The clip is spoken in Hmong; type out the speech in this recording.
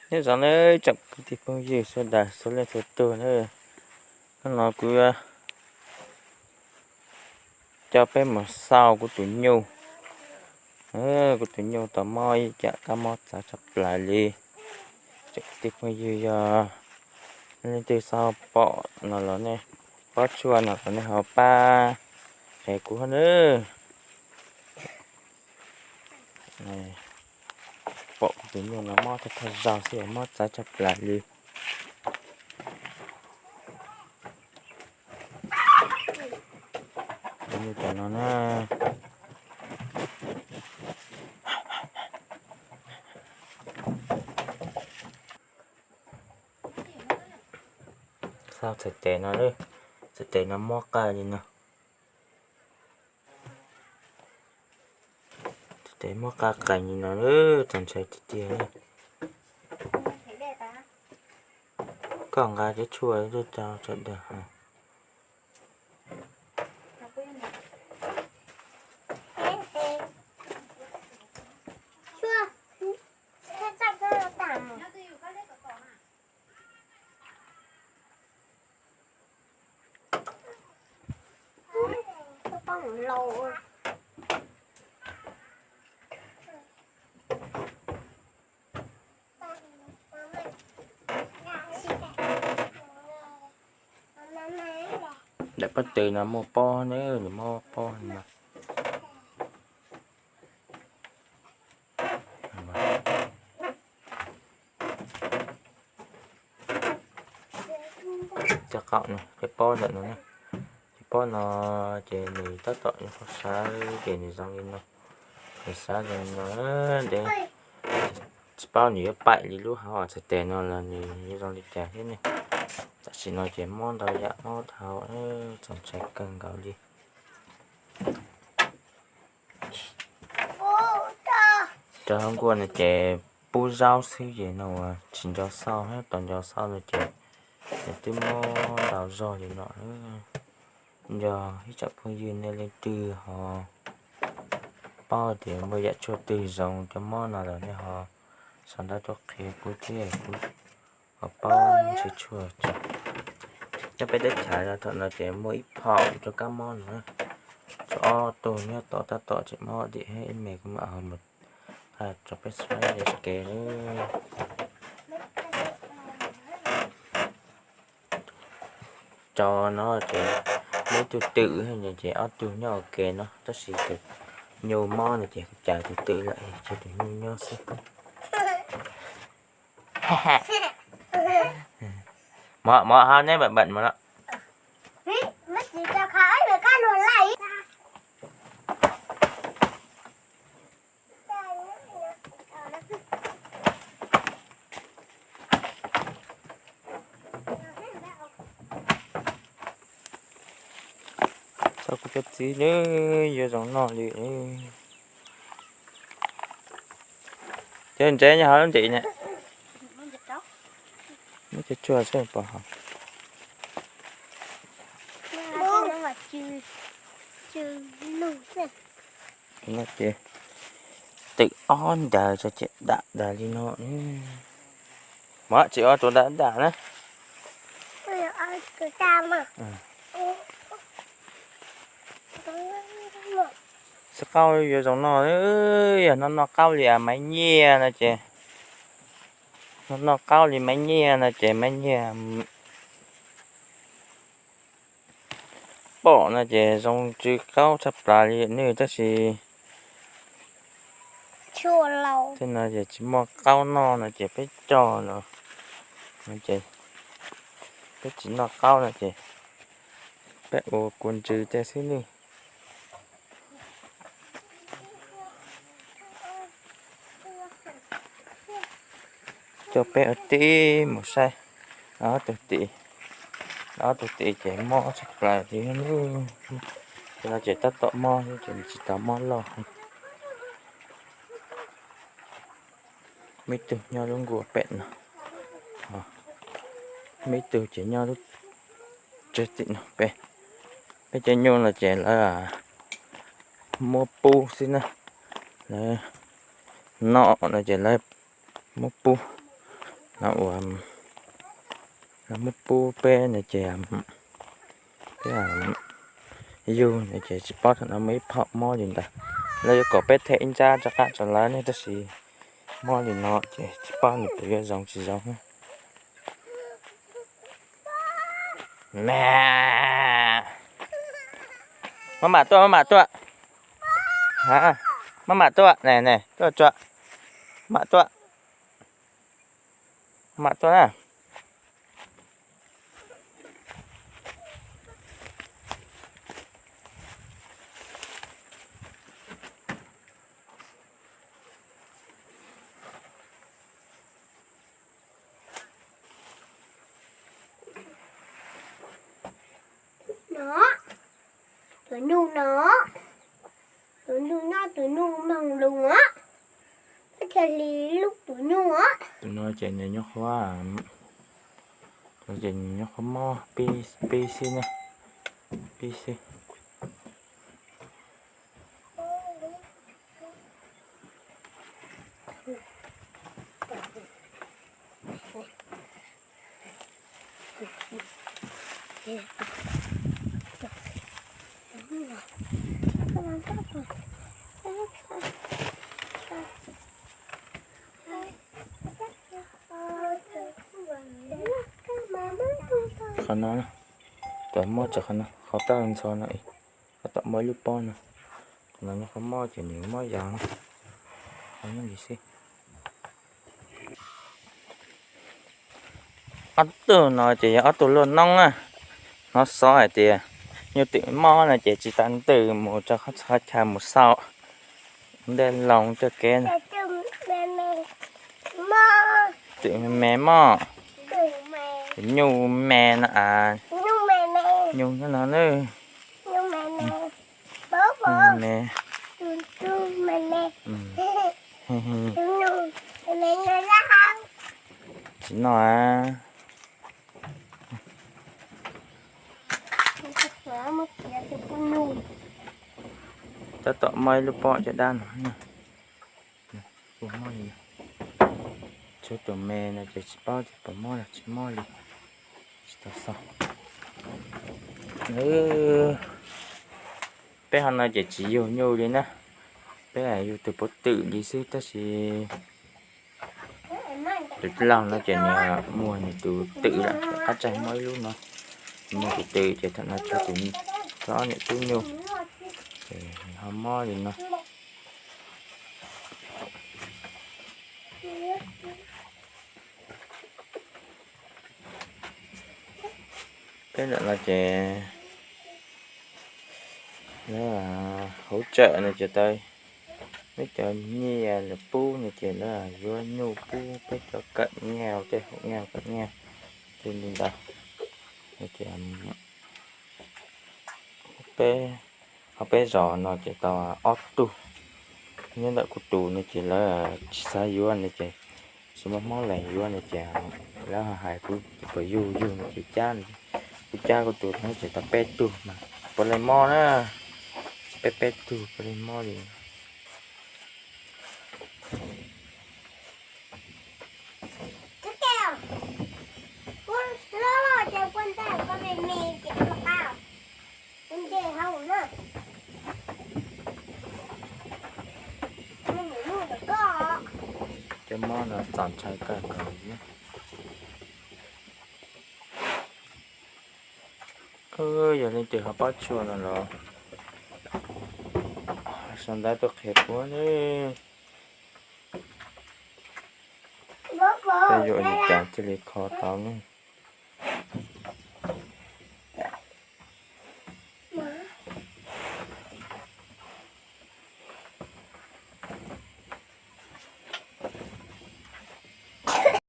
Nyob zoo nawb tsoom kwv tij phooj ywg sawv daws txhua leej txhua tug nawb. Hnub no kuv yuav coj peb mus xauj kuv tus nyuj. Kuv tus nyuj tau mob ib yam kab mob txawv tshaj plaws li. Tsoom kwv tij phooj ywg yog leej twg xauj pom no los nej, pob tshuaj no los nej ho pab qhia kuv nawb. Pom kuv tus nyuj no mob thawj thawj zaug xwb, mob txawv tshaj plaws li. Tus nyuj cov no na. Xauj txhais tes no, txhais tes no mob qas li no. Txhais tes mob qas qees li no, txaus ntshai tiag tiag. Koj nqa cov tshuaj tuaj rau sawv daws. Daim pob tw no muaj pob na, nws muaj pob no. Cov qaum no, cov pob ntawm no, cov pob no ces nws tab tom nyuam qhuav sawv ces nws zoo li no, nws sawv zoo li no, ntev tsis paub nws yuav paim li lub hauv txhais tes no los nws yuav zoo li cas thiab ne. Tam sim no ces mob ntau yam mob dhau, txaus ntshai kawg nkaus li. Cov hauv nkuaj no ces pub zaub xwb ces no tsis nco xauj, tos nco xauj no ces nws twb mob ntau zog li no. Yog ib tsoom phooj ywg nej leej twg ho paub tias muaj yam tshuaj twg zoo cov mob no los nej ho sau ntawv tuaj qhia kuv thiab kuv ho paub ntshe tshuaj. Nyob peb teb chaws thaum no ces muaj ib phaum rau kab mob no, tshuav ob tug nyob tom tab tom tseem mob dim ib me kuv mam ho mus thaij rau peb saib ua ke. Cov no ces muaj ib tug twm ces ob tug nyob ua ke no, tab sis tus nyuj mob no ces kuv caws tus twm lawm, ces tus nyuj nyob xwb. Mov, mov hov neb bam bam mov no. Txhob kuv cov txiv lawm, yuav zoo no li. Cov ntsev nyob hauv lub ntim ne. Muab cov tshuaj xwb pom hauv. No ces twm ob ntaws tso ces dam tas li no. Mov tsis ua tus dam dam na. Xav qaub yuav zoo no, yog no noj qaub li maiv nyiaj no ces, no noj qaub li maiv nyiaj no ces maiv nyiaj pom no ces zoo tsw qaub tshaj plaws li nawb, tab sis tej no ces tsis muaj qaub noj no ces peb cog no, peb tsis noj qaub no ces peb ua kua ntsw tej xwb nawb. Coj peb ua teb mus saib ob tug tim, ob tug tim ces mob tshaj plaws li. Tej no ces tab tom mob ces nws tsis tau mob loj. Muaj ib tug nyob lub nkuaj pem no, muaj ib tug ces nyob lub tsev tim no. Peb, peb cov nyuj no ces lawv muab pub xwb na, lawv No no ces lawv muab pub, no uas lawv muab pub peb no ces peb yug no ces tsis paub thaum no muaj ib phom mob li ntawd. Lawv yuav kom peb them ib nrab rov qab rau lawv ne, tab sis mob li no ces tsis paub nws puas yuav zoo tsis zoo. Maj mam tuaj, maj mam tuaj. Maj mam tuaj, ne ne, tuaj tso. Maj mam tuaj. Maj mam tuaj na. No, tus nug no, tus nug no, tus nug moog lug os. Thiaj li lub tus nug os. Tus no ces nws nyob qhov, ces nws nyob qhov mob pib xwb ne, pib xwb. Qhov no, tom mob tsam qhov no, qhov toj ntxhov no, qhov tom mob ib lub pob no. Qhov no nyob qhov mob ces nws mob yas, qhov nyob li xwb. Ob tug no ces yog ob tug luaj noob na, hnov xov hais tias nyuj twm mob no ces tsis tas ntws mus rau qhov txhia chaw mus xauj ntej loo coj kev na. Twm me me mob, nyuj me no as, nyuj nyob no na. Me. Tsis noj a. Tab tom mob ib lub pob caj dab no. Tshuav tus me no ces tsis paub tias puas mob los tsis mob li. Tsis tau xauj. Peb hov no ces tsis yug nyuj li na, peb yug tus puav twm li xwb tab sis tus laug no ces nws muag nws tus twm lawm, qab tsaig mob ib lub no, muag tus twm ces thaum no tshuav tus, tshuav ob niam tub nyuj, ces ho mob li no. Peb ntawm no ces lawv hauv tsawm no ces tau muaj cov nyiaj lawv pub no ces lawv yuav nyuj pub peb cov kawm nyaj, tej haum nyaj kawm nyaj tej li ntawd. Peb, ho peb zos no ces tau ob tug, nyob ntawm kuv tus no ces lawv tsis xav yuav no ces tsis muaj hmoob lees yuav no ces lawv hais kuv puas yug, yug no ces cab, kuv cab kuv tus no ces tau peb tug mas puav leej mob na, peb peb tug puav leej mob li. Cov mob no txaus ntshai kawg nkaus li. Yog leej twg ho paub tshuaj no los sau ntawv tuaj qhia kuv. Peb yuav ua li cas thiaj li kho tau ne?